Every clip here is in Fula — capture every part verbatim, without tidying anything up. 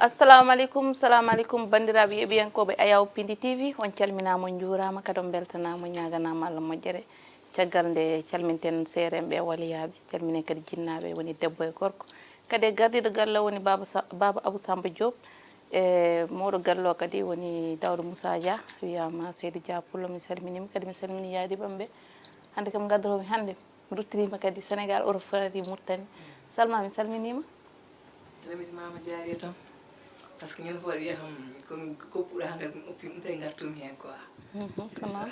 Assalamu aleykum, salamu aleykum, banndiraaɓe yeeɓiyankooɓe Ayaw Pindi T V, on calminaama, on njuuraama, kadi on mbeltanaama, on ñaaganaama Allah moƴƴere. Caggal nde calminten seeremɓe e waliyaaɓe, calminen kadi jinnaaɓe, woni debbo e gorko. Kadi e gardiiɗo galle o woni Baaba Sa-, Baaba Abou Samba Diop, e mawɗo galle o kadi woni Daouda Moussa Dia, wiyaama Seydi Dia Pullo, mi salminiima, kadi mi salmini yaadiiɓe am ɓe. Hannde kam ngaddoto-mi hannde, mi ruttiniima kadi Sénégal, Europe, Farati, Mauritanie. Salma, mi salminiima. Salmiti mama jaari tan. Parce que ñande fof aɗa wiya kam komi koppuɗo hankkadi komi oppi ɗum tawi gartumi hen quoi. Mhm, ko noon.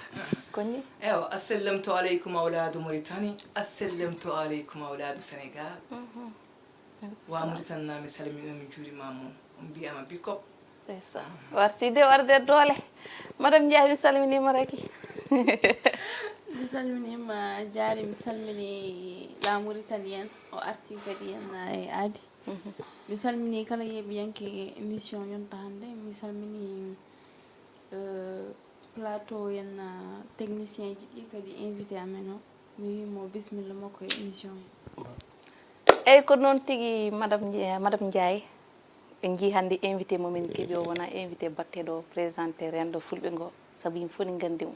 Ko ni. Ewa, assallamtu aleykum awladu Mauritanie, assallamtu aleykum awladu Sénégal. Mhm. Wa Mauritanie na mi salmini on, mi juurima mon. On mbiyama big up. Ndeysan. Warti de warde doole. Madame Ndiaye, mi salminiima raki. Mi salminiima jaari, mi salmini la Mauritanie en o arti kadi en e aadi. Mi salmini kala yeeɓiyanke émission yonta hannde, mi salmini euh, plateau en euh, technicien ji ɗi kadi invité amen o, mi wimo bismilla makko e émission he. Eyyi, ko noon tigi, madame Ndiaye, madame Ndiaye. En njii hannde invité momin keɓi o wona invité batteɗo, présenté renndo fulɓe ngo, sabu yimɓe fof ne nganndi mo.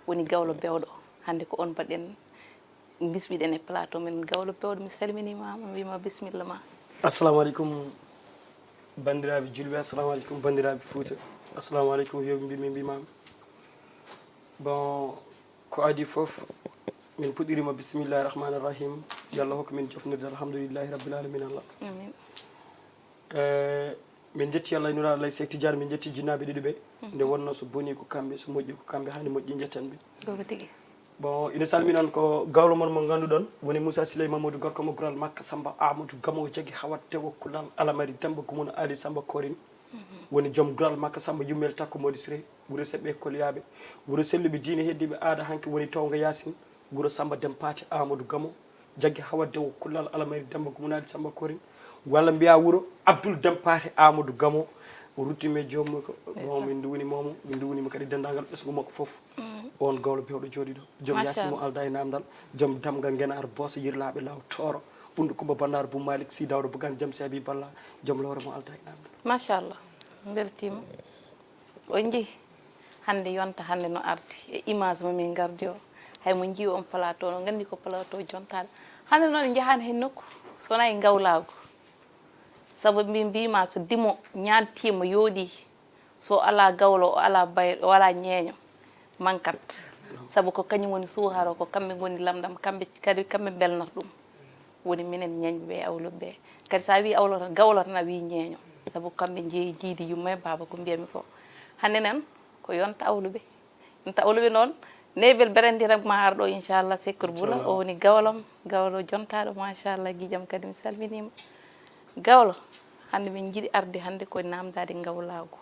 Woni gawlo bewɗo. Hannde ko on mbaɗen, bismiɗen e plateau men. Gawlo bewɗo, mi salminiima, mi wiima bismilla ma. Assalamu aleykum, banndiraaɓe julɓe, assalamu aleykum, banndiraaɓe Fuuta, assalamu aleykum, yo mbi-, mi mbimami. Bon, ko adi fof, min puɗɗirima bismillahi rahmani rahim. Yo Allah hokku min jofnirde, alhamdulillahi rabbil alamin Allah. Amin. Eh, min jetti Allah e nura Allah e Seek Tidiane, min jetti jinnaaɓe ɗiɗo ɓe. Nde wonno so boni ko kamɓe, so moƴƴi ko kamɓe, hani moƴƴi, jettan ɓe. Ɗo ko tigi. Bon, ina salminon ko gawlo mon mo ngannduɗon woni Moussa Siley Mamadou, gorko mo Gural Makka Samba Amadou Gamo, jagi hawat tewo kulal alamari Demba Gumuna Ali Samba Korin. Woni joom Gural Makka Samba, yummel takko moɗi Siré, wuro seɓɓe koliyaaɓe, wuro selluɓe diine heddiiɓe aada, hanki woni townga Yaasin, wuro Samba Dem Paate Amadou Gamo, jaggi hawa dewo kullal alamari Demba Gumuna Ali Samba Korin, walla mbiya wuro Abdoul Dem Paate Amadou Gamo. O ruttimi e joom mum ko mo min nduwni momo, min nduwnima kadi denndaangal ɓesngu makko fof. On gawlo bewɗo jooɗiɗo, joom Yaasin mo alda e namdal, joom damga Ngenaar Booso, yirlaaɓe law Tooro, Ɓunndu Kumba Bannaar Bum Malik Sy, Dawda Bugaan Jam Seebi Balla, joom lowre mo alda e namdal. Machallah, mbeltiima. O njii hannde yonta hannde no ardi e image mo min ngardi o. Hay mo njii on plateau no nganndi ko plateau jontaaɗo. Hannde noon en njahaani heen nokku so wonaa e ngawlaagu. Sabu min mbiima so dimo ñaantiima yooɗii, so alaa gawlo, o alaa bay-, o alaa ñeeño, mankat. Sabu ko kañum woni suuharo, ko kamɓe ngoni lamɗam, kamɓe kadi kamɓe mbelnata ɗum. Woni minen ñeeñɓe ɓe, awluɓe ɓe. Kadi so a wii awlo tan, gawlo tan a wii ñeeño. Sabu kamɓe njeeyi jiidi yumma e baaba ko mbiyami ko. Hannde noon ko yonta awluɓe. Yonta awluɓe noon, neebel berendiram ma ar ɗo inchallah, Sekkur Bula. O woni gawlam, gawlo jontaaɗo machallah, giijam kadi mi salminiima. Gawlo, hannde min njiɗi arde hannde ko namdaade ngawlaagu.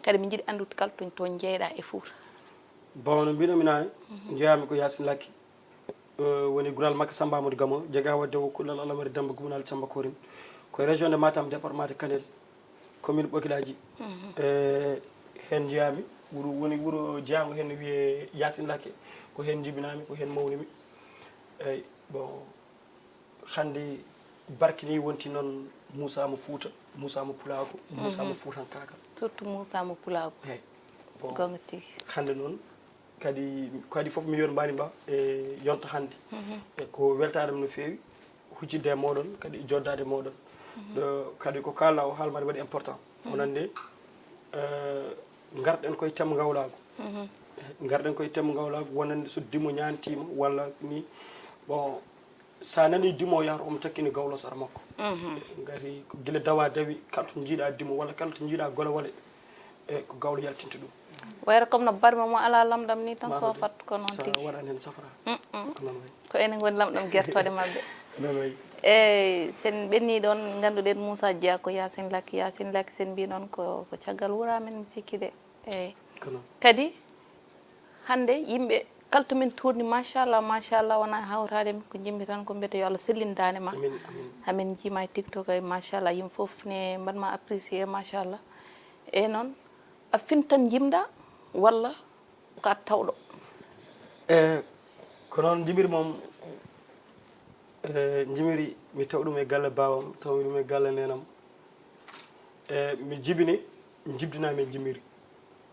Kadi min njiɗi anndude kala to, to njeyɗa e Fuuta. Bon, no mbinomi naane, jeeyami ko Yaasin Lakki. Eh, woni Gural Makka Samba Amadou Gamo, jega wadde o kullal alamari Demba Gumunali Samba Korin. Ko e région de Matam, département de Kanel, commune Ɓokilaji. Eh, heen jeeyami, wuro, woni wuro jeyango heen no wiyee Yaasin Lakke. Ko heen jibinami, ko heen mawnimi. Eyyi, bon, hannde barke ni wonti noon Moussa mo Fuuta, Moussa mo Pulaagu, Moussa mo Fuutankaagal. Surtout Moussa mo Pulaagu. Eyyi, bon, Goonga tigi. Hannde noon, kadi, kadi fof mi yormbaani mba e yonta hannde. E ko weltaanam no feewi, huccitde e mooɗon, kadi e joddaade e mooɗon. Ɗo kadi ko kaalɗa o haala mbaɗa waɗi important. Wonande, eh, ngarɗen koye thème ngawlaagu. Ngarɗen koye thème ngawlaagu, wonande so dimo ñaantiima walla ni, bon, so a nanii dimo o yahata omo takkini gawlo sara makko. Ngati ko gila dawa dawi, kala to njiiɗa dimo walla kala to njiiɗa golowole, e ko gawlo yaltinta ɗum. Wayre comme no barma mo alaa lamɗam ni tan soofat, ko noon Sa tigi. Waɗani heen safara. Mm-mm. Ko noon wayi. Ko enen ngoni lamɗam gertooɗe maɓɓe. Noon wayi. Eyyi, sen ɓenni ɗoon, ngannduɗen Moussa Dia ko Yaasin Lakki, Yaasin Lakki sen mbi noon ko, ko caggal wuro amen, mi sikki de. Eyyi. Ko noon. Kadi hannde yimɓe kala to min tuurni, machallah, machallah, wona hawtaade ko jimmi tan ko mbiyata yo Allah sellin daande ma. Amin, amin. Amin njiima e TikTok e machallah, yimɓe fof ne mbaɗma apprécier machallah. E noon, a fintan jimɗa walla ko a tawɗo? E ko noon njimiri moom, e njimiri mi taw ɗum e galle baawam, taw ɗum e galle neenam. E, mi jibini, jibdina min jimiri.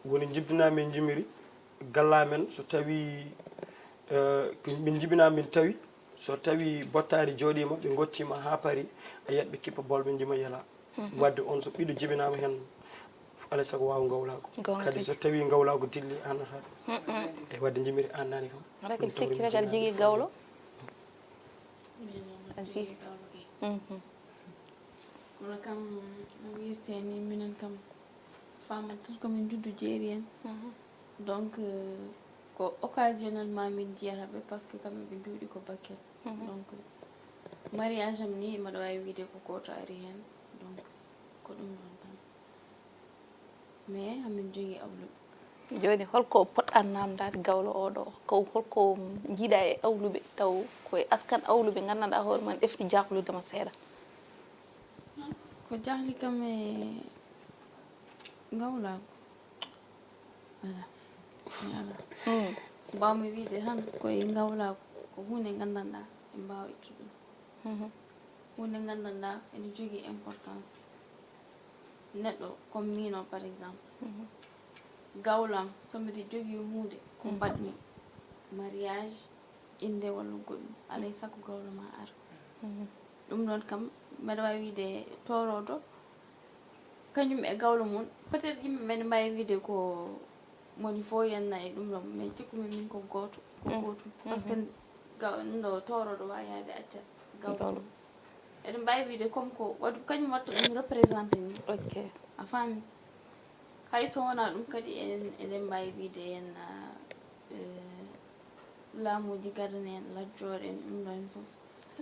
Woni jibdina min jimiri, galla men so tawi, e, ko min jibina min tawi, so tawi bottaari jooɗiima, ɓe ngottiima haa pari, a yiyat ɓe kippa bol ɓe njima yela. Wadde on so ɓiɗɗo jibinaama heen, alaa e sago waawa ngawlaagu. Goonga tigi. Kadi so tawi ngawlaagu dilli, a annata ɗum. E wadde jimiri annani kam. Aɗa kadi sikki kadi aɗa jogii gawlo? Aɗa jogii. Mhm. Kono kam no wirte ni, minen kam faama tan ko min juddu jeeri en. Mhm. Donc, euh, ko occasionnellement min jiyata ɓe, parce que kamɓe ɓe njuuɗi ko Bakel. Mhm. Donc, mariage am ni mbaɗa waawi wiide ko gooto ari heen. Donc, ko ɗum ɗon tan. Mais hamin jogii awluɓe. Jooni, holko poɗɗaa naamndaade gawlo oo ɗoo? Ko holko njiiɗaa e awluɓe, taw ko e askan awluɓe nganndanɗaa hoore maa ene ɗefti jaaklude ma seeɗa? Ko jahli kam e ngawlaagu. Alaa. Mi alaa. Mm. Ko mbaawmi wiide tan ko e ngawlaagu, ko huunde nganndanɗaa en mbaawa ittude ɗum. Mhm. Huunde nganndanɗaa ene jogii importance. Neɗɗo comme miin o, par exemple. Mhm. Gawlo am, so mbiɗa jogii huunde ko mbaɗmi, mariage, innde walla goɗɗum, alaa e sago gawlo ma ar. Mhm. Ɗum ɗon kam, mbeɗa waawi wiide tooroodo, kañum e gawlo mum, peut-être yimɓe men mbaawi wiide ko moni fof yenna e ɗum ɗon, mais cikkumi min ko gooto, ko gootum. Parce que ga-, ɗum ɗo tooroodo waawi yaade acca gawlo mum. Eɗen mbaawi wiide comme ko waɗi, kañum waɗta ɗum représenté ni. Ok. A faami? Hay so wonaa ɗum kadi, eɗen, eɗen mbaawi wiide en, ah, eh, laamuuji gadane en, lajjoore en, ɗum ɗo en fof.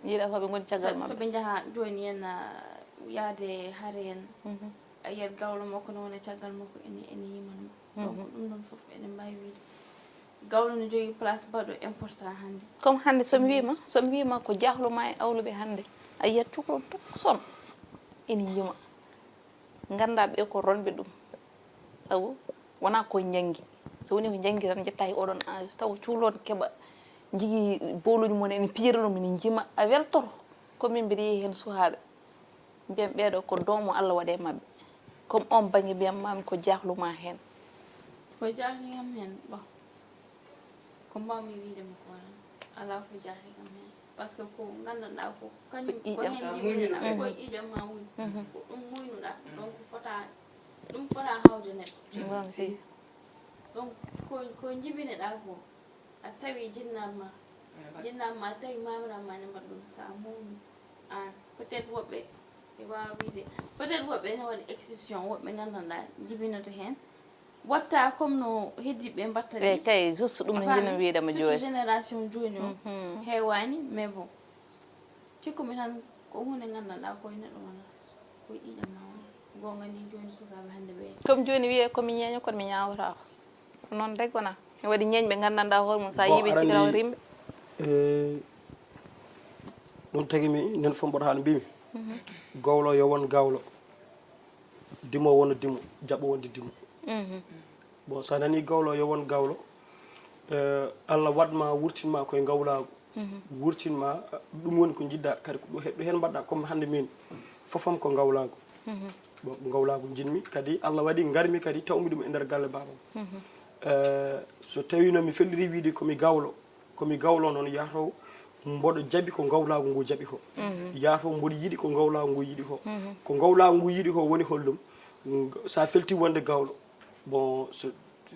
Yiɗa ko ɓe ngoni caggal maɓɓe. So ɓe njaha jooni en, ah, yaade hare en, mhm, a yiyat gawlo makko no wona caggal makko, ene, ene yima ɗum. Donc, mhm, ɗum ɗon fof eɗen mbaawi wiide. Gawlo no jogii place baɗɗo important hannde. Comme hannde so mi wiima, so mi wiima ko jahlu ma e awluɓe hannde, a yiyat cukalon tan son ene yima. Nganndaa ɓe ko ronɓe ɗum. Sabu wonaa ko njanngi. So woni ko njanngi tan, njettaaki oɗon âge, taw cuuloon keɓa njigi booluuji mum ene pijira ɗum, ene njima, a weltoto. Ko min mbiɗa yiya heen suhaaɓe. Mbiyan ɓeeɗo ko doomo Allah waɗi e maɓɓe. Comme on bannge mbiyan maami ko jahlu ma heen. Ko jahli kam heen, bon. Ko mbaawmi wiide mo ko wala. Alaa ko jahli kam heen. Parce que ko nganndanɗaa ko kañum ko heen jibinɗaa, ko e ƴiiƴam ma woni. Mhm. Ko ɗum muynuɗaa. Donc fota, ɗum fota hawde neɗɗo. Goonga. Donc ko, ko jibineɗaa ko, a tawi jinnaaɓe ma. Jinnaaɓe ma, a tawi maamiraɓe ma ne mbaɗa ɗum, so a muuyi aan. Peut-être woɓɓe e waawa wiide, peut-être woɓɓe ene waɗa exception, woɓɓe nganndanɗaa jibinoto heen. Watta comme no heddiiɓe mbatta ni. Eey, kay, juste ɗum no njiɗmi wiide mo jooni. Surtout génération jooni o, mhm, heewaani, mais bon. Cikkumi tan ko huunde nganndanɗaa ko e neɗɗo wonata, ko e ƴiiƴam ma woni. Goonga ni jooni sukaaɓe hannde ɓe. Comme jooni wiyee ko mi ñeeño, kono mi ñaawotaako. Ko noon rek wonaa. Mi waɗi ñeeñɓe nganndanɗaa hoore mum, so a yiiɓii cikiraw rimɓe. Eh, ɗum tagi mi, nen fof mboɗo haala mbimi. Mhm. Gawlo yo won gawlo. Dimo wona dimo, jaɓo wonde dimo. Mhm. Bon, so a nani gawlo yo won gawlo, eh, Allah waɗ ma, wurtin ma koye ngawlaagu. Mhm. Wurtin ma, ɗum woni ko njiɗɗa, kadi ko ɗo he-, ɗo heen mbaɗɗa, comme hannde min, fof am ko ngawlaagu. Mhm. Bon, ko ngawlaagu njiɗmi, kadi Allah waɗi ngarmi kadi tawmi ɗum e nder galle baabam. Mhm. Eh, so tawino mi felliri wiide ko mi gawlo, ko mi gawlo noon, yahto mboɗo jaɓi ko ngawlaagu ngu jaɓi ko. Mhm. Yahto mboɗo yiɗi ko ngawlaagu ngu yiɗi ko. Mhm. Ko ngawlaagu ngu yiɗi ko woni holɗum? Ng-, sa felti wonde gawlo, bon, so,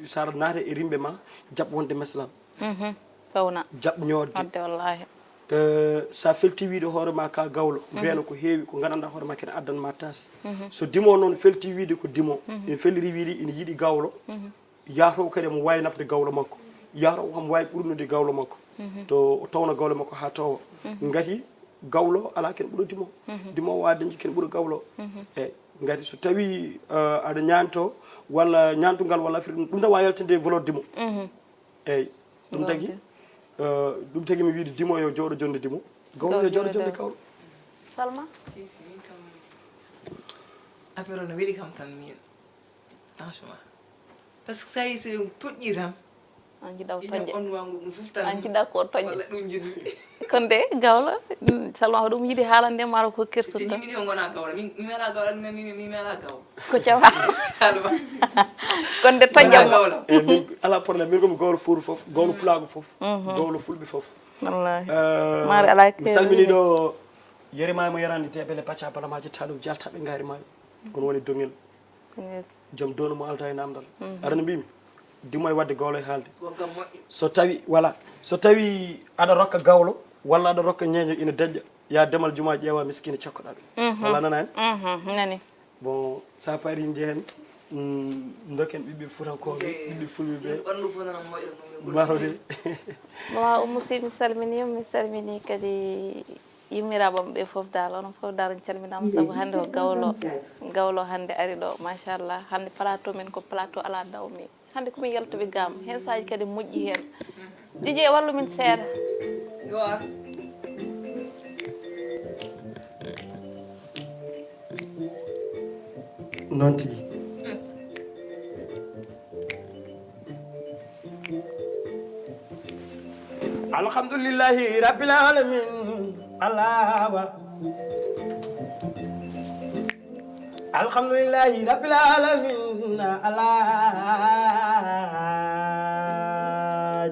so aɗa naata e rimɓe ma, jaɓ wonde meslal. Mhm. Fewna. Jaɓ ñootde. Wadde wallaahi. Eh, sa felti wiide hoore ma ka gawlo, mhm, mbeeno ko heewi, ko nganndanɗaa hoore ma kene addan ma taas. Mhm. So dimo noon felti wiide ko dimo, mhm, ene felliri wiide ene yiɗi gawlo, mhm, yahto kadi omo waawi nafde gawlo makko. Yahto omo waawi ɓurnude gawlo makko. Mhm. To o tawna gawlo makko haa toowa. Mhm. Ngati gawlo alaa ken ɓura dimo. Mhm. Dimo waawa dañde ken ɓura gawlo. Mhm. Eey, ngati so tawi, eh, aɗa ñaanto walla ñaantungal walla affaire ɗum, ɗum tan waawi yaltinde valeur dimo. Mhm. Eey, ɗum tagi, eh, ɗum tagi mi wiide dimo yo jooɗo jonde dimo. Gawlo yo jooɗo jonde gawlo. Salma? Si, si, min kam, affaire o no weli kam tan min. Franchement. Parce que ça y est, so toƴƴi tan. An jiɗa o toƴƴa. On wangu ɗum fof tan. An jiɗa ko toƴƴa. Walla ɗum jiɗmi. Kono de, gawlo, Mm, Salma ko ɗum yiɗi haalande ma ko kersuɗo. Te yimɓe ni o gona gawla. Min mi ala gawla, mi mi mi ala gawla. Ko cawa. Salma. Kon de tojjam gawla. E min ala problème, min ko mi gawlo furu fof, gawlo pulago fof, gawlo fulɓe fof. Wallahi. Eh, mari ala mi salmini ɗo yerima mo yarande debele pacca bala ma jetta ɗum jaltaɓe ngari ma. Kon woni dongel. Joom downo mo alda e namdal. Aɗa no mbimi? Dimo e wadde gawlo e haalde. So tawi voilà, so tawi aɗa rokka gawlo walla aɗa rokka ñeeño ina deƴƴa, ya demal juma ƴeewa miskina cakkoɗa ɗum. Walla nana hen? Nani. Bon, sa pari jehen, mm, dokken ɓiɓɓe fuutankooɓe, ɓiɓɓe fulɓe ɓe. Ɓandu fof nana moƴƴa no min ɓuri. Maro de. Mama Oumou Sy, mi salmini, mi salmini kadi yummiraaɓe am ɓe fof dal, onon fof dal on calminaama, sabu hannde ko gawlo, gawlo hannde ari ɗo, machallah. Hannde plateau men ko plateau alaa dawmi. Hannde ko min yaltuɓe gam, heen saaji kadi moƴƴi heen. Dj wallu min seeɗa. Yo ar. Noon tigi. Alhamdulillahi rabbil alamin. Alawa. Alhamdulillahi rabbil alamin. Ala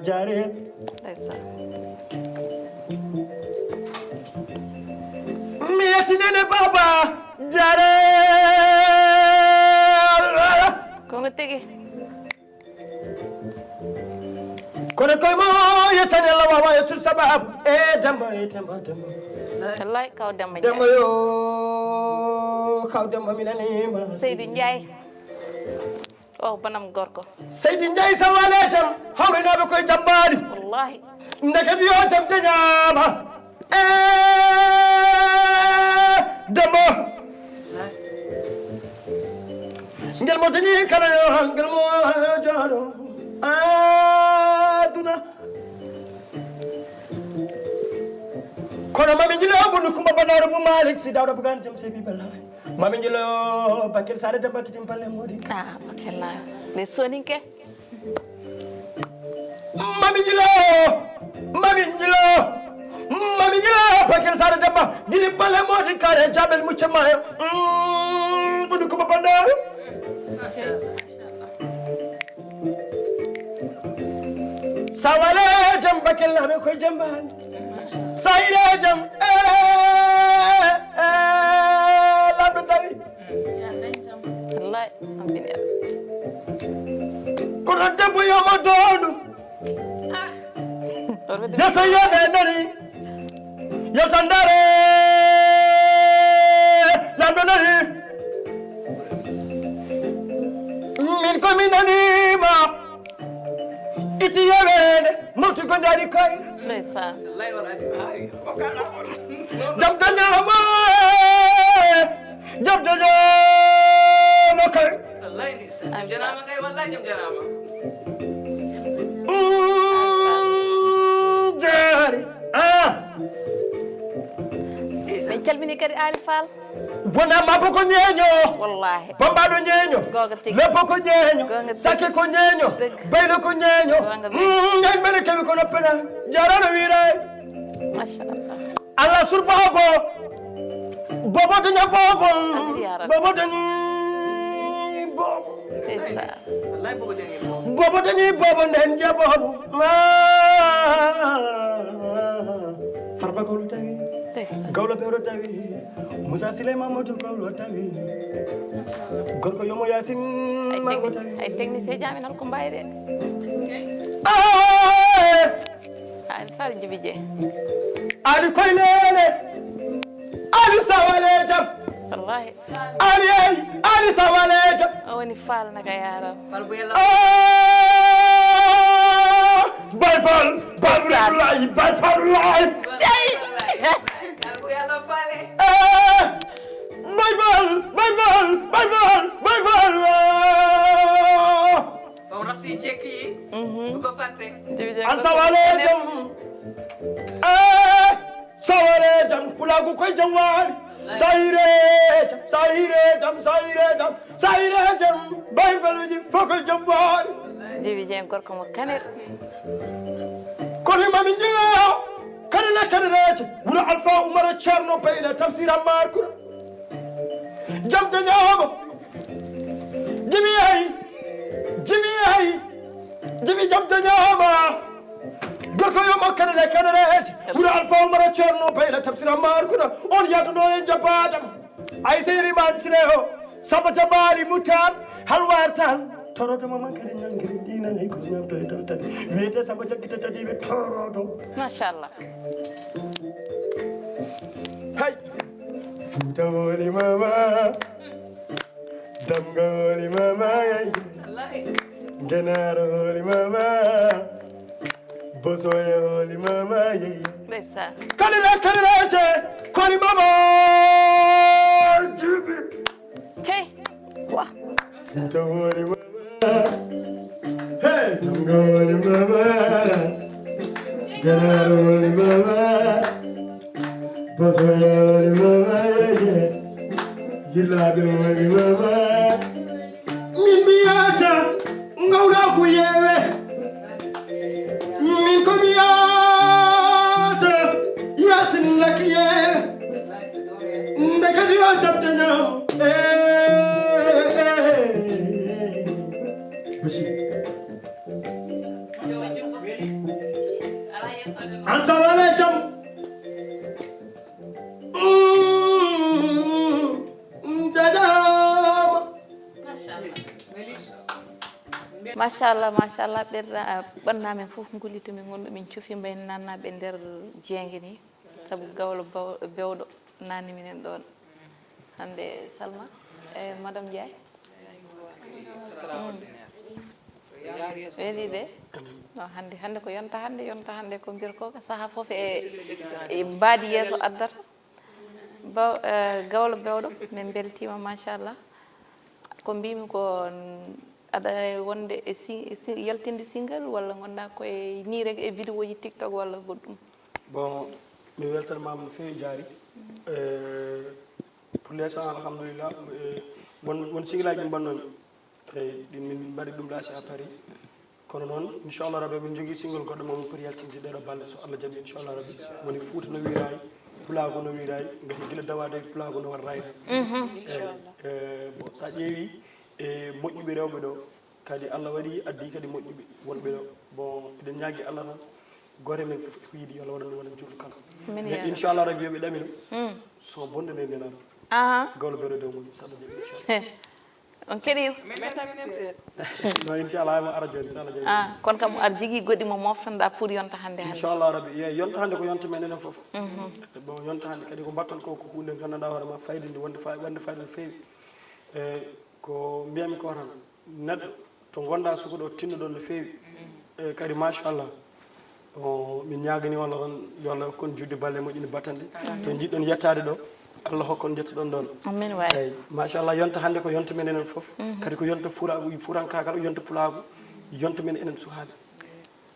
jare. Ndeysaan. Mi yetinene baba jare. Ko ngo tigi. Kono koye mo yettani Allah wawa yettude sababu e demba e demba demba. Wallahi kaw demba demba yo. Kaw demba minanima. Seydi Ndiaye. O bonam gorko. Seydi Ndiaye sa wale jam hawrinaɓe koye jambaɗi. Wallahi. Ndeke mbiyo jam dañama. E dembo. Ngel mo dañi kala yo ngel mo jooɗo. Aduna. Kono mami jilo bunu kumba banaro bu malik si dawda bugan jam sebi bala. Mami jilo bakil sare demba kitim palle modi. Ah, bakil la. Le soninke. Mami Njilo, Mami Njilo, Mami Njilo, Bakir Sare Demba, gini bale modi kare jabel mucce mayo. Budu ko babanda. Sawale jam bakil labe ko jamba. Sayre jam eh eh lamdo dawi. Wallahi, alhamdulillah. Kono debbo yo mo doondu. Yeso yoɓe nani. Yeso ndare. Lamɗo nani. Min ko mi nanima. Iti yewede mofti ko ndaari koye. Ndeysaan. Jam dañama. Jam dañama koye. Wallahi ndeysaan. Jam janaama kay, wallahi jam janaama. Jaari. Ah. Min calmini kadi Ali Fall. Wona mabo ko ñeeño. Wallahi. Bambaɗo ñeeño. Goonga tigi. Lebbo ko ñeeño. Goonga tigi. Sakke ko ñeeño. Dëgg. Baylo ko ñeeño. Goonga tigi. Mm, ngay mbere kewi kono pena. Jarano wiray. Machallah. Allah sur bobo. Bobo daña bobo. Amiin ya Rabbi. Bobo dañi bobo. Ndeysaan. Wallahi bobo dañi bobo. Bobo dañi bobo nden je bobo. Ma. Farba ko tawi. Ndeysaan. Gawlo ɓe o tawi. Moussa Siley Mamadou Gawlo tawi. Gorko yomo Yasin Ay mago tec- tawi. ay technicien jaamin hol ko mbawi de. Ah! Ali Fall Jibi Je. Ali koy lele. Ali sawale jam. Wallahi. Ali ay. Ali sawale jam. O woni Fall naka yaram. Fal bu yàlla. Ah! Baye Fall. Baye Fall. Baye Fall. Tey. Fal bu yàlla faale. Eh! Baye Fall. Baye Fall. Baye Fall. Baye Fall. Ah! Ba mu rax si jekk yi. Bu ko fàtte. Jibi Je. An sawale jam. Eh! Sawale jam. Pulagu koy jam waay. Sayre jam. Sayre jam. Sayre jam. Sayre jam. Baye Fall ji foko jam waay. Jibi Je gorko mo kanel. Kono mami jilo. Kanana kanareeje, wuro Alfa Umar Ceerno Bayla Tafsir Ammar Kura. Jam dañaama. Jibi yahi. Jibi yahi. Jibi jam dañaama. Gorko yo mo kanane kanareeje, wuro Alfa Umar Ceerno Bayla Tafsir Ammar Kura. On yadduno e jabaadam. Ay seyri man sire o. Samba Jabaali Mutar. Halwar tan. Torodo mo man kadi nangiri dina ne ko nyamto e tan tan. Wiyete Samba Jaggita tadi be torodo. Machallah. Hay. Fuuta woni mama. Damga woni mama. Genaaro woni mama. Bosoya woni mama. Ndeysaan. Kalila kalila ce. Koni mama. Jibi. Cey. Wa. Fuuta woni mama. Hey, Tunga woni mama. Ganaaro woni mama. Bosoya woni mama. Yillaaɓe woni mama. Min mi yaata ngawla ko yewe. Min ko mi yaata yasin lakiye. Nde kadi o jaɓde ñaam. Eh, eh, eh, eh. Basi. Ansawale jam. Mm, mm, dada. Machallah, machallah, ɓerɗa ɓanna men fof nguli to min gonɗo min cufi mbayni nannaɓe nder jeenge ni. Sabu gawlo baw- bewɗo nanni minen ɗon. Hande Salma e madame Ndiaye. Weli de. No hande hande ko yonta hande yonta hande ko mbir ko saha fof e e mbaadi yeeso addata. Baw eh, gawlo bewɗo min beltima machallah. Ko mbimi ko aɗa wonde e si- si- yaltinde single walla gonɗa koye ni rek e vidéo ji tiktok walla goɗɗum? Bon, mi weltanmaama no feewi jaari. Eh, pour l'instant alhamdulillah, eh, won won single aji ɗi mbannoomi. Eyi, ɗin min mbaɗi ɗum laasi à Paris. Kono noon inchallah rabbi min njogii single goɗɗo mo min poti yaltinde ɗeɗo balɗe so Allah jaɓi inchallah rabbi. Woni Fuuta no wiiraay, pulaagu no wiiraay, ngati gila dawaade pulaagu no waɗa rayre. Eyi, eh, bon, so a ƴeewi e moƴƴuɓe rewɓe ɗo kadi Allah waɗi addi kadi moƴƴuɓe wonɓe ɗo. Bon, eɗen ñaagi Allah tan gooto e men fof ko yiɗi yo Allah waɗan ɗum waɗan juulɗo kala. Mais inchallah rabbi yoɓe ɗamino so bonde nde ndenaɗo. Gawlo beɗo dow mum so Allah jaɓi inchallah. On keɗima? No inchallah mo ara joni so Allah jaɓi. Ah, kono kam aɗa jogui goɗɗi mo moftanɗa pour yonta hande hande? Inchallah rabbi, ye yonta hande ko yonta men enen foof. Bon, yonta hande kadi ko mbatton ko ko hunde gandanɗa hoorema fayida ndi wonde fa wonde fayida no feewi. E ko mbiyami ko tan, neɗɗo to gonda suka ɗo tinno ɗon no feewi. E kadi machallah. O min ñaaganii on tan yo Allah hokku on juutde balle moƴƴi no battane ɗe to njiɗɗon yettaade ɗo. Allah hokku on njettoɗon ɗon. Amin waay. Eyi, machallah, yonta hannde ko yonta men enen fof. Kadi ko yonta fura furankaagal, yonta pulaagu, yonta men enen sukaaɓe.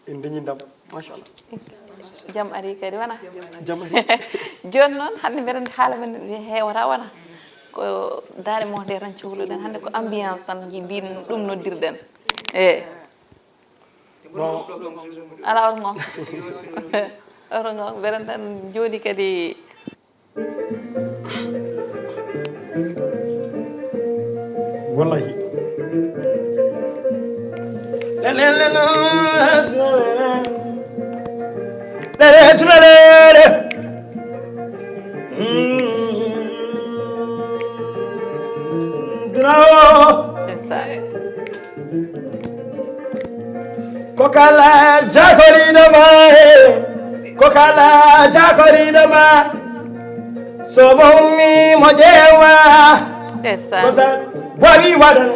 En dañi ndam machallah. Jam ari kadi wona? Jam ari. Jooni noon hannde mbeɗa anndi haala men heewata wona? Ko daande mo nde tan cohluɗen hannde ko ambiance tan mbiɗen ɗum noddirɗen. Eyi. Bon. Ala oto ngo. Oto ngo mbeɗa tan jooni kadi. Wallahi. Ko kala jakoriɗo ma e ko kala jakoriɗo ma so mo ummi mo ƴeewa ko sa wawi waɗan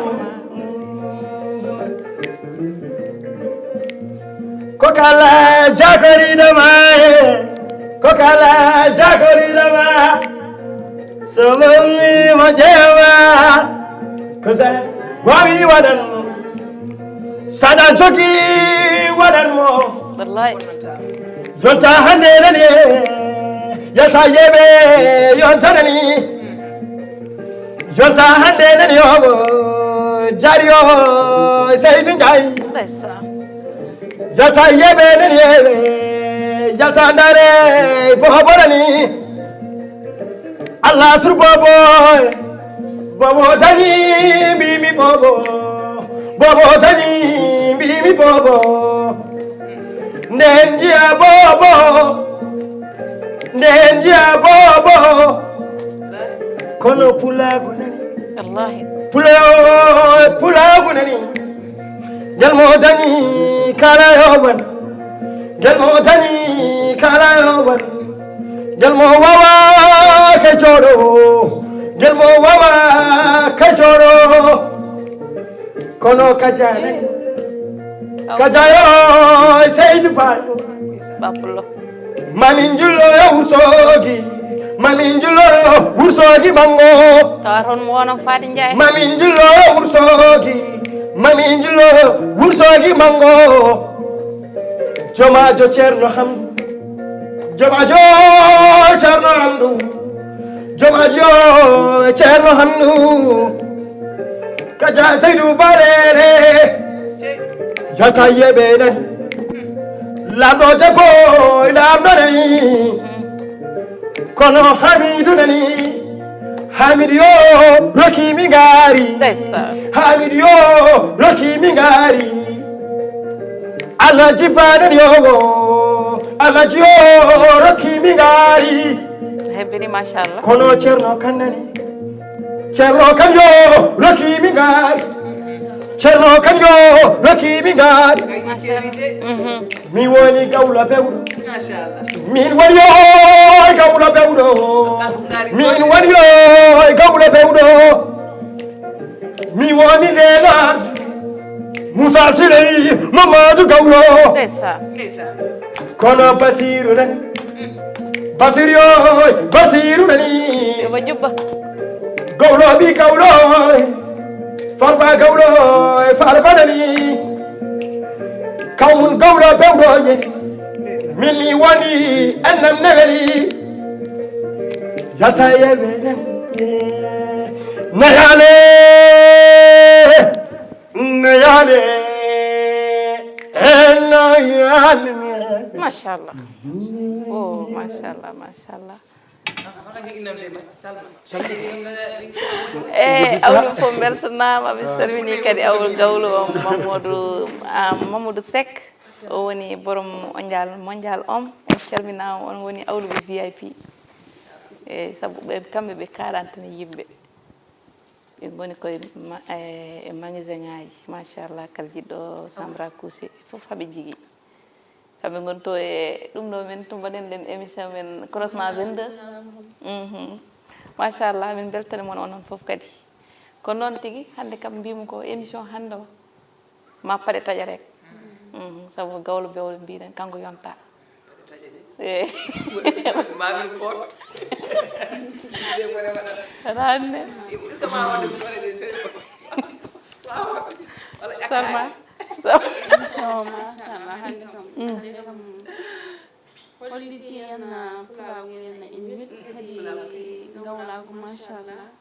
ko kala jakoriɗo ma e ko kala jakoriɗo ma so mo ummi mo ƴeewa ko sa wawi waɗan mo saɗa jogi waɗan mo Wallahi. Yonta hande nani e yonta yeɓe yonta nani yonta hande nani omo jari o seydi jay Ndeysaan. Yonta yeɓe nani e Tandare bobo dani. Allah sur bobo. Bobo dani, mbimi bobo. Bobo dani, mbimi bobo. Nden jiya bobo. Nden jiya bobo. Kono pulagu nani. Wallahi. Pulagu nani. Ngel mo dañi kala yoɓan. Ngel mo dañi kala yoɓan. Ngel mo wawa ka jooɗo. Ngel mo wawa ka jooɗo. Kono ka janani. Ka jayo Seydu Bayo. Bapullo. Mamin jullo yo wursogi. Mamin jullo yo wursogi mango. Tawa toon mo wono Fadi Ndiaye. Mamin jullo yo wursogi. Mamin jullo yo wursogi mango. Jomajo Ceerno Hamdu. Jomajo Ceerno Hamdu. Jomajo Ceerno Hamdu. Kaja Seydu Balere. Jata yebe nani. Lamdo debbo lamdo nani. Kono Hamidu nani. Hamidu yo roki mi ngari. Hamidu yo roki mi ngari. Alaji banani yo. Alaji yo roki mi ngari. Hebbini, machallah. Kono Ceerno Kan nani. Ceerno Kan yo roki mi ngari. Ceerno Kan yo roki mi ngari. Mi woni gawla bewɗo. Min woni yo gawla bewɗo. Min woni yo gawla bewɗo. Mi woni leela Moussa Siley Mamadou Gawlo. Kono Basiru nani. Basiru yo Basiru nani. Jubba jubba. Gawlo bi gawlo. Farba gawlo farba nani. Kawmun gawlo bewɗo ye. Min mi woni annam neweli. Yata yewe nani. Nayale. Nayale. Nayale. Machallah. Oh, machallah, machallah. E awlu fof beltanaama, min salmini kadi awlu gawlu on, Mamadou, ah, Mamadou Seck. O woni borom Mondial, Mondial on. En calminaama, on woni awlu ɓe V I P. E sabu ɓe, kamɓe ɓe quarante ni yimɓe. Ɓe ngoni koye ma-, e, e magasin ŋaaji, machallah, kala jiɗɗo Sambra Couché fof haɓe jigi. Haɓe ngoni to e ɗum ɗo, min to mbaɗen ɗen émission men croisement vingt-deux. Mhm. Machallah, min beltani mon onon fof kadi. Ko noon tigi, hannde kam mbimi ko émission hannde o. Ma paɗe taƴa rek. Mhm, sabu gawlo bewɗo mbiɗen kanko yonta. Eyi. Mami pot. Ranne. Salma. Émission, machallah, hannde kam. Mm. Hannde kam holliti en, ah, pulaagu en, en wetti kadi gawlaagu, machallah.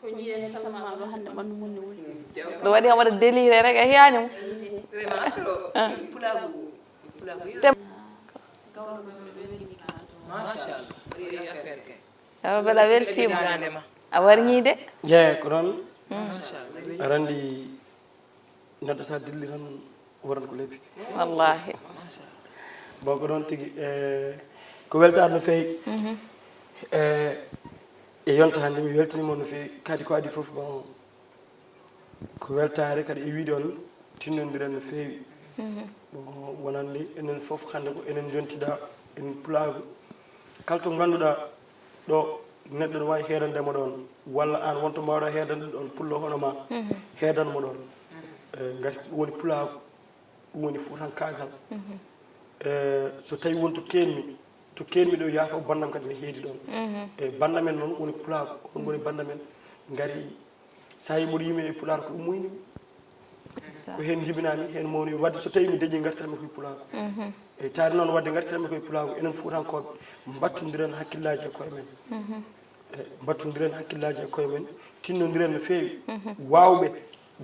Ko jiiɗen Salma ɗo hannde ɓanndu mum ne wuli. Ɗum waɗi kam waɗa déliré rek, a hiyaani mo. Tem- Machallah. Yo mbeɗa weltiima. A warñii de. Jeeyi ko noon. Aɗa anndi neɗɗo so a dilli tan woran ko lebbi. Wallahi. Bon, ko ɗoon tigi, e, ko weltaare no feewi. E, e yonta hannde, mi weltanii mon no feewi. Kadi ko adii fof, bon, ko weltaare kadi e wiide on tinnondiren no feewi. Bon, wonande enen fof hannde ko enen njontida en pulaagu. Kala to ngannduɗaa ɗo neɗɗo no waawi heedande mo ɗoon, walla aan wonto mbaawɗaa heedande ɗoon pullo hono ma, heedan mo ɗoon. E, ngati ko ɗum woni pulaagu, ɗum woni fuutankaagal. E, so tawii won to keenmi, to keenmi ɗo yaha fof banndam kadi ne heedi ɗoon. E, banndam en noon woni pulaagu, on ngoni banndam en, ngari. So a yii mboɗo yimi e pulaar ko ɗum moyni mi. Ko heen njibinaa mi, heen mawni mi. Wadde so tawii mi dañii ngartiranmi koye pulaagu. E taari noon wadde ngartiranmi koye pulaagu, enen Fuutankooɓe mbattondiren hakkillaaji e koye men. E mbattondiren hakkillaaji e koye men, tinnondiren no feewi. Waawɓe,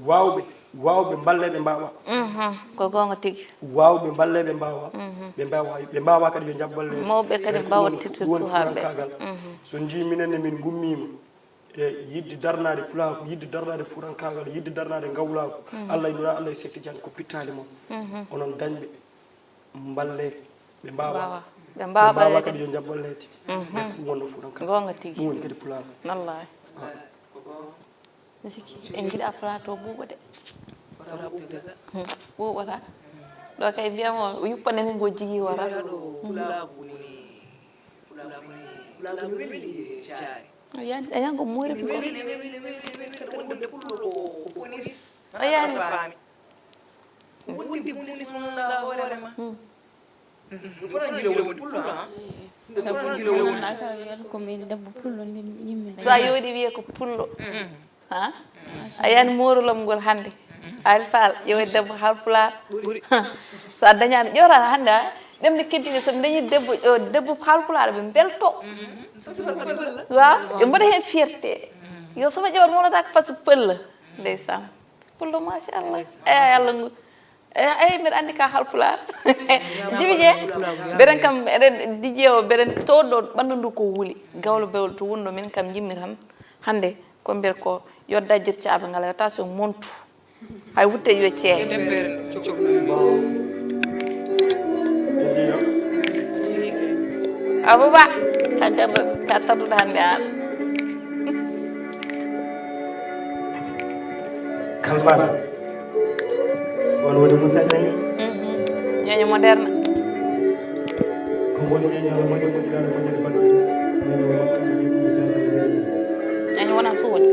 waawɓe, Waaw, ɓe mballe, ɓe mbaawa. Mhm, ko goonga tigi. Waaw, ɓe mballe, ɓe mbaawa. Ɓe mbaawa, ɓe mbaawa kadi yo njaɓ mballe. Mawɓe kadi mbaawa tirtude suhaaɓe. So njii minen ne min ngummiima e yiɗde darnaade pulaaku, yiɗde darnaade fuutankaagal, yiɗde darnaade ngawlaaku. Allah e nuna, Allah e Seeɗi Tijaan ko pittaali mon. Onon dañɓe, mballe, ɓe mbaawa. Ɓe mbaawa kadi yo njaɓ mballeede. Nder ɗum wonno fuutankaagal. Goonga tigi. Ɗum woni kadi pulaaku. Wallaahi. Miskito, en njiɗa plateau Buuba de. Hmm, Buuba ta. Ɗo kay mbiyamo yuppande ni ngo jigi wara. A yan, a yan ko moori ko. A yan. Ɗum fof noon gila woni pullo, ha? Ɗum fof noon gila woni. Ko min debbo pullo, ndi yimmi. So a yooɗi wiye ko pullo. Ha? A yani moorolom ngol hannde. Ari Fall, ƴeewe debbo Haalpulaar. So a dañaano ƴoora hannde, ha? Ɗemɗe keddiɗe, so ɓe dañi debbo, o debbo Haalpulaar, ɓe mbelto. Waaw, ɓe mbaɗa heen fierté. Yo so ɓe ƴeewat wonata ko fasu pël. Ndeysaan. Pullo, machallah. Eyi, Allah ngu. Eyi, eyi, mbiɗa anndi ka Haalpulaar. Jibi je, mbeɗen kam, eɗen, D J o, mbeɗen towɗo ɓanndu ndu ko wuli. Gawlo bewlo to wunno min kam njimmi tan. Hannde, ko mbiyat ko, yo dajjir caabe ngal, yo taso montu. Hay wutte yo ceeƴ. Abouba, ka gaddo, ka tawtuɗo hannde aan. Kalbana. On woni Moussa Niang. Mhm. Ñooñu moderne. Ko woni ñooñu moderne, moderne, moderne, moderne. Ñooñu wona suuɗi.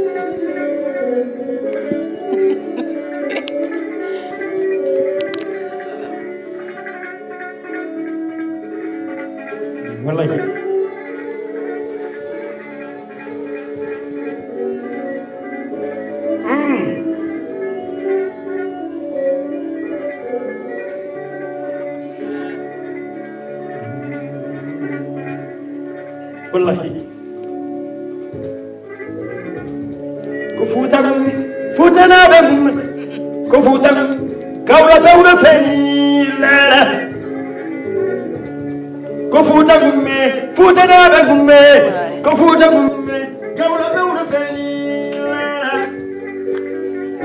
Wallahi. Wallahi. Ko Fuuta mum, Fuutanaaɓe mum, ko Fuuta mum, gawlo gawlo feeñi leere. Ko Fuuta mum, Fuutanaaɓe mum, ko Fuuta mum, gawlo gawlo feeñi leere.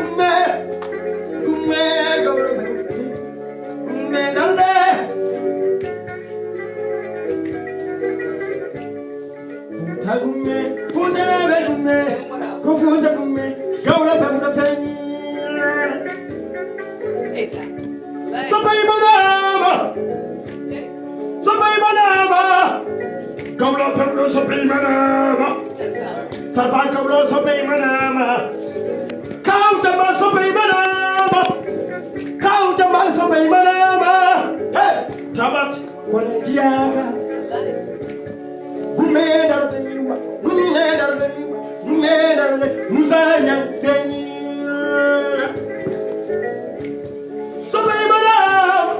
Umme, umme, gawlo gawlo, umme, darde. Fuuta gumme, Fuutanaaɓe gumme, ko Fuuta gumme, gawlo pamɗo feeñi. So ɓeymanaama, so ɓeymanaama, gawlo pamɗo so ɓeymanaama, sarba gawlo so ɓeymanaama, kawta ma so ɓeymanaama, kawta ma so ɓeymanaama, he, tabat. Kono jiyaaka. Gumme darde miwa, gumme darde miwa, gumme darde Musa Ñaŋ feeñi. So ɓeymanaama,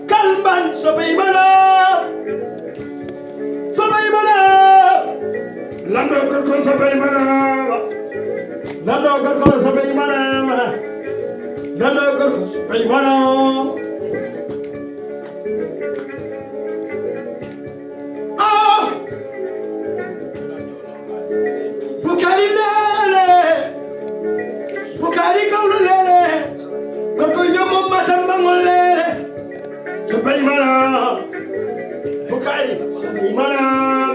kalban so ɓeymanaama, so ɓeymanaama. Lanɗo gorko so ɓeymanaama. Lanɗo gorko so ɓeymanaama. Lanɗo gorko so ɓeymanaama. Ah! Bukari Lele! Bukari Gawlo Lele! Gorko yommo matam bangol Lele! So ɓeymanaama! Bukari so ɓeymanaama!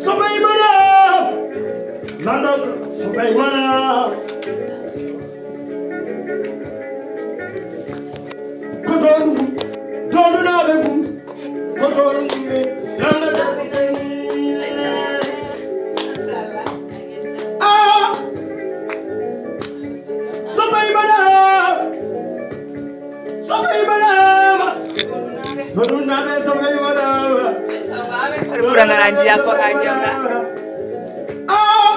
So ɓeymanaama! Lanɗo so ɓeymanaama! Ko doonu ngu, doonunaaɓe ngu, ko doonu ngu ɓe, Yalla tabbitani. Ah! So ɓeymanaama, so ɓeymanaama, doonunaaɓe so ɓeymanaama. Fura ngara njiya ko haa jawna. Ah!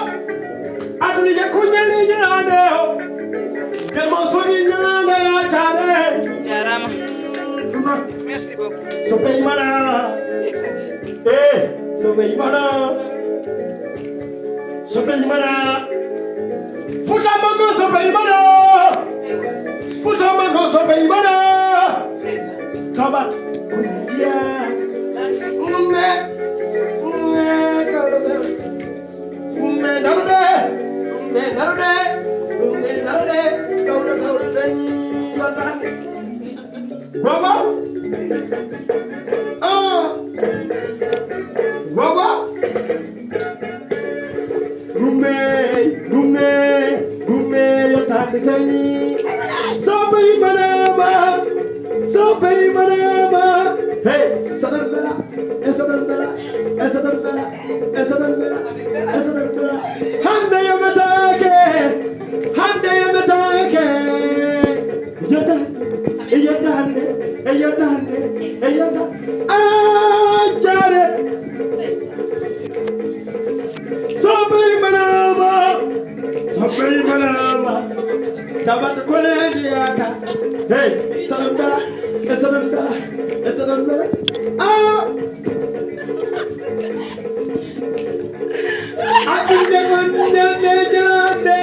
Aduna je kuñel ni ñalaande o. Gel mo soni ñalaande ya caare. Jarama. Merci beaucoup. So ɓeymanaama. Eh, so ɓeymanaama. So ɓeymanaama. Fuuta mo Soɓe mana, Futa man ko soɓe mana. Tabat, kundiya. Umbe, umbe, kawlo be. Umbe darude, umbe darude, umbe darude. Kawlo, kawlo, fen, batande. Baba. Ah. Baba. Gume, gume, gume, yo tande kay. Soɓe manama, soɓe manama. Hey, sadan bela, e sadan bela, e sadan bela, e sadan bela, e sadan bela. Hande yo metake, hande yo metake. Yota, e yota hande, e yota hande, e yota. Ah, jare. Soɓe manama, soɓe manama. Tabata koleji yaka. Hey, sadan bela, e sadan bela, e sadan bela. Ah. Aɗum de mon nande jalande.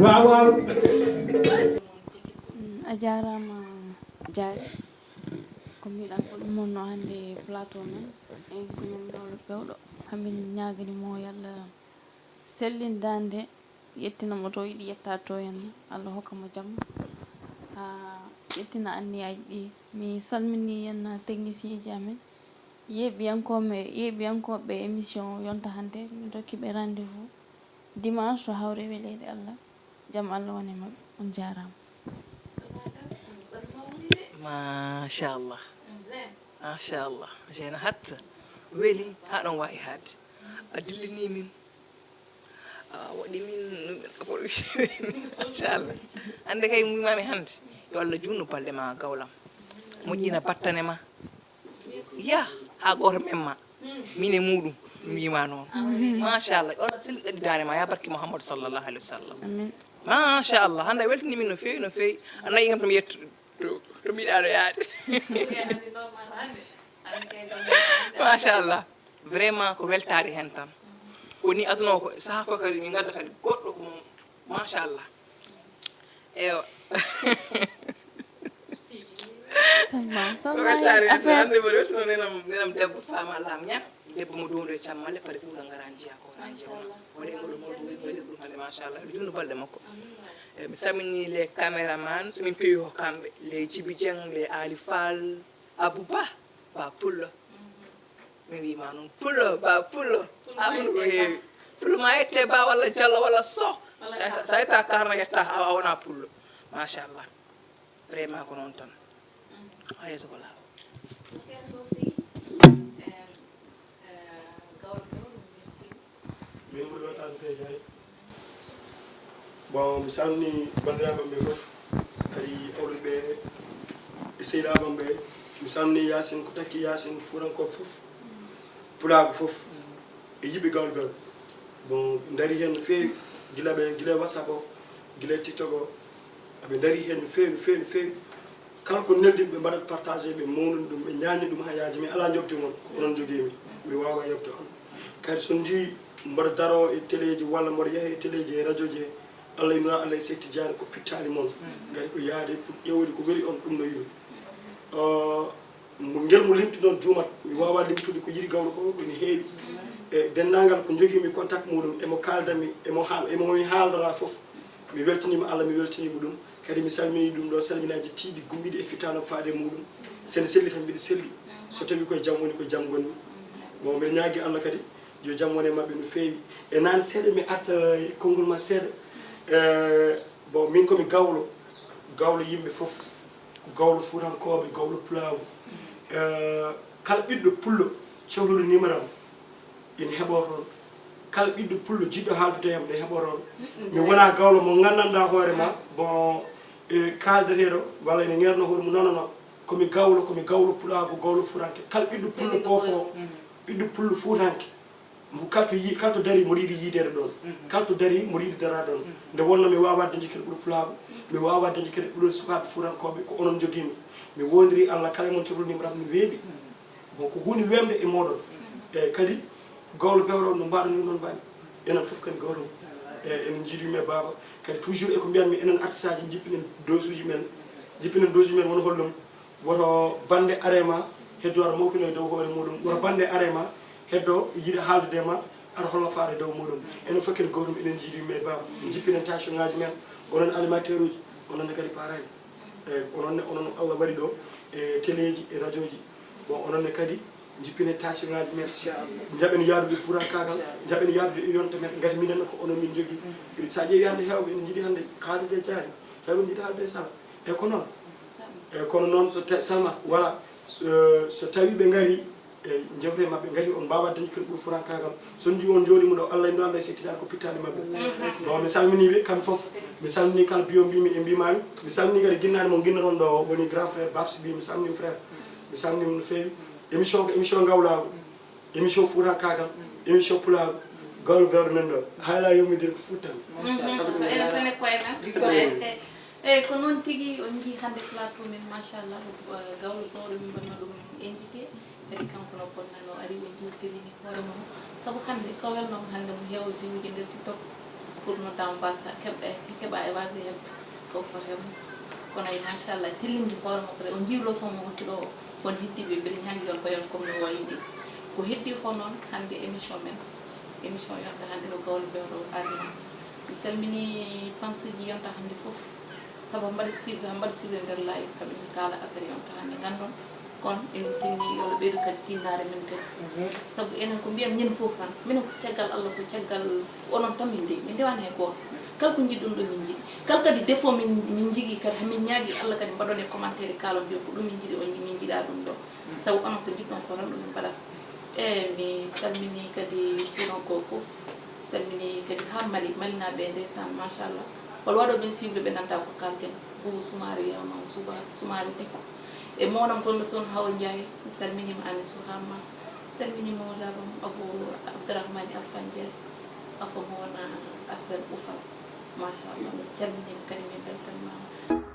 Waaw, waaw. Mm, a jaaraama Diarry. Ko mbiɗa ko ɗum wonno hannde plateau men. En ko men gawlo pewɗo. Hamin ñaagani mo yo Allah sellin daande, yettina mo to yiɗi yetta to en. Allah hokka mo jam. Ah, yettina anniyaaji ɗi. Mi salmini yen technicien ji amen. Yeeɓiyankooɓe, yeeɓiyankooɓe émission yonta hannde, mi dokki ɓe rendez-vous dimanche so hawre weleede Allah. Jam Allah wone maɓɓe. On jaaraama. Machallah. Machallah. Jeena hatta. Weli haa ɗon waawi haade. A dillini min. A waɗi min no min machallah. Hannde kay mumimami hannde. Yo Allah juutnu balɗe ma gawlam. Moƴƴina battane ma. Yah haa gooto memma. Min e muuɗum mi wiima noon. Machallah. Yo Allah sellin daande ma yaa barke Muhammadu sallallahu alaihi wasallam. Machallah. Hannde a weltini min no feewi no feewi. A nayi kam to mi yetto to to mbiɗa ɗo yaade. Machallah. Vraiment ko weltaade heen tan. Ko ni aduna o ko sahaa fof kadi min ngadda kadi goɗɗo ko machallah. Ewa. Salma, Ko Salma, weltaade heen tan. affaire. Hannde mboɗo weltino nenam nenam debbo Fama Lam Ña. Debbo mo downdu e cammalle paɗe Fuuta ngara njiya ko na jeewna. Waɗi ngol mawɗo woni waɗi ɗum hannde machallah. Eɗo juutno balɗe makko. Eh, mi salmini les caméramans, so min peewi ko kamɓe. Les Djibi Dieng, les Ali Fall, Abou Ba, Ba Pullo. Mi wiima noon Pullo, Ba Pullo. Amuno ko heewi. Pullo ma yette Ba walla Jallo walla Soh. Sa yetta karna yetta a wona Pullo. Machallah. Vraiment ko noon tan. Hay so ko laaw. Min ɓuri weltaade feejaade. Bon, mi salmini banndiraaɓe am ɓe fof, kadi awluɓe e sehilaaɓe am ɓe. Mi salmini Yaasin, ko takki Yaasin, fuurankooɓe fof, pulaagu fof, e yiɓɓe Gawlo Bello. Bon, ɓe ndarii heen no feewi, gila ɓe, gila e WhatsApp o, gila e TikTok o, ɓe ndarii heen no feewi, no feewi, no feewi. Kala ko neldi ɓe mbaɗat partagé, ɓe mawnini ɗum, ɓe ñaagni ɗum haa yaaji, mi alaa njoɓdi mon, ko onon njogii mi, mi waawaa yoɓde on. Kadi so njii mboɗo daroo e teleeji walla mboɗo yaha e teleeji e rajooji he, Allah e Nura Allah e Seydi Tijjaani ko pittaali mon, ngari ko yahde pour ƴeewde ko weli on, ɗum no yumi. Mo ngel mo limti noon juumat, mi waawaa limtude ko yiɗi gawlo ko, ko ene heewi. E denndaangal ko njogii mi contact muɗum, emo kaalda mi, emo haal, emo mi haaldora fof. Mi weltiniima Allah, mi weltiniima ɗum. Kadi mi salminii ɗum ɗo salminaaji tiiɗi gummiiɗi e fitaanam faade e muuɗum. So ene selli tan mbiɗa selli. So tawii ko e jam woni, ko e jam ngonmi. Bon, mbiɗa ñaagii Allah kadi yo jam wone maɓɓe no feewi. E naane seeɗa mi arta e konngol ma seeɗa. Eh, bon, min ko mi gawlo, gawlo yimɓe fof, gawlo fuutankooɓe, gawlo pulaagu. Eh, kala ɓiɗɗo pullo cohluɗo numéro am, ina heɓoo toon. Kala ɓiɗɗo pullo jiɗɗo haaldude e am, ina heɓoo toon. Mi wonaa gawlo mo nganndanɗaa hoore ma, bon, e kaaldeteeɗo walla ene ŋeerno hoore mum, non, non, non. Ko mi gawlo, ko mi gawlo pulaagu, gawlo furanke. Kala ɓiɗɗo pullo poofo, ɓiɗɗo pullo fuutanke. Mbo kala to yi-, kala to darii mboɗo yiɗi yiideede ɗoon. Kala to darii mboɗo yiɗi daraade ɗoon. Nde wonnoo mi waawaa dañde kadi ɓural pulaagu, mi waawaa dañde kadi ɓural sukaaɓe fuutankooɓe, ko onon njogii mi. Mi woondirii Allah, kala e mon cohluɗo numéro am no weeɓi. Bon, ko huunde weeɓnde e mooɗon. Eeyi, kadi gawlo bewɗo on no mbaɗa ni noon mbaɗi. Enen fof kadi gawlo mum. E, enen njiidu yimɓe baaba. Kadi toujours e ko mbiyanmi, enen artiste aji, jippinen dosuji men, jippinen dosuji men wona hollum. Woto bande are ma heddo aɗa mawkino e dow hoore muɗum. Woto bande are ma heddo yiɗa haaldude ma aɗa holla faare dow muɗum. Enen fof ken gootum, enen njiidu yimɓe baaba. Jippinen tension ngaji men, onon animateur uji, onon ne kadi pareil. E, onon ne, onon Allah waɗi ɗo e téléji, e radioji. Bon, onon ne kadi jippine tension ngaji men. Jaɓen yaadude fuurankagal, jaɓen yaadude e yonta men, ngati minen ko onon min jogii. Sa ƴeewi hannde heewɓe ene njiɗi hannde haaldude e Jaari, heewɓe njiɗi haaldude e Sala. E ko noon. E kono noon so ta-, Salma, voilà, so, so tawi ɓe ngari, e jewte maɓɓe ngari, on mbaawa dañde kadi ɓuri fuurankagal. So on nji-, on njooɗiima ɗo, Allah en ɗo, Allah e settinaani ko pittaali maɓɓe. Bon, mi salminii ɓe kamɓe fof. Mi salminii kala biyo mbimi e mbimami. Mi salminii kadi ginnaane mo ginnoton ɗo, woni grand frère Babs Bi, mi salminii frère. Mi salminii mo no feewi. Émission ko émission ngawlaagu. Émission fuurankagal. Émission pulaagu. Gawlo bewɗo nan ɗo. Hayla yummidir ko futtani. Ko enen tan e koye men. Eyi, ko noon tigi, on njii hannde plateau men, machallah, ko, eh, gawlo mawɗo min mbaɗno ɗum invité. Kadi kanko no bonnano, o ari, o njuutirini hoore mum. Sabu hannde, so welnooma hannde, mo heewa viwude nder TikTok, pour no dam mbasa keɓɗa, keɓa e waasde heɓde ko foti heɓde. Kono ay, machallah, tellinde hoore makko, o njii leçon mo hokki ɗo o, won heddiiɓe mbeɗa ñaagii on ko yon comme no wayi ni. Ko heddii ko noon hannde émission men, émission yonta hannde ko gawlo bewɗo arno. Mi salmini fansuji yonta hannde fof, sabu mbaɗa suivre, mbaɗa suivre nder live, kam ina kaala affaire yonta hannde, nganndon kon enen tinni yo Allah ɓeydu kadi tinnaare men kadi. Sabu enen ko mbiyan ñin fof tan, minen ko caggal Allah, ko caggal onon tan min ndewi, min ndewani hay gooto. Kala ko njiɗɗon ɗo min njiɗi, kala kadi défaut min, min njigi kadi, hamin ñaagi Allah kadi mbaɗon e commentaire, kaalon mbiyon ko ɗum min njiɗi, on min njiɗa ɗum ɗo. Sabu onon ko njiɗɗon ko tan ɗum min mbaɗata. E mi salmini kadi fuuranko fof, salmini kadi ha Mali, Malinaɓe ndeysaan, machallah. Hol waɗo ɓen suivre ɓe nanta ko kalten. Bubu Sumaari yama, Suba Sumaari Dikko. E mawnam gonɗo toon Hawa Ndiaye, mi salminima Anisou Hamma. Salmini mawlaɓam Abou Abdourahmane Alpha Ndiaye. Afo mo wona affaire Ufal. Machallah, min calminima kadi min beltanimama.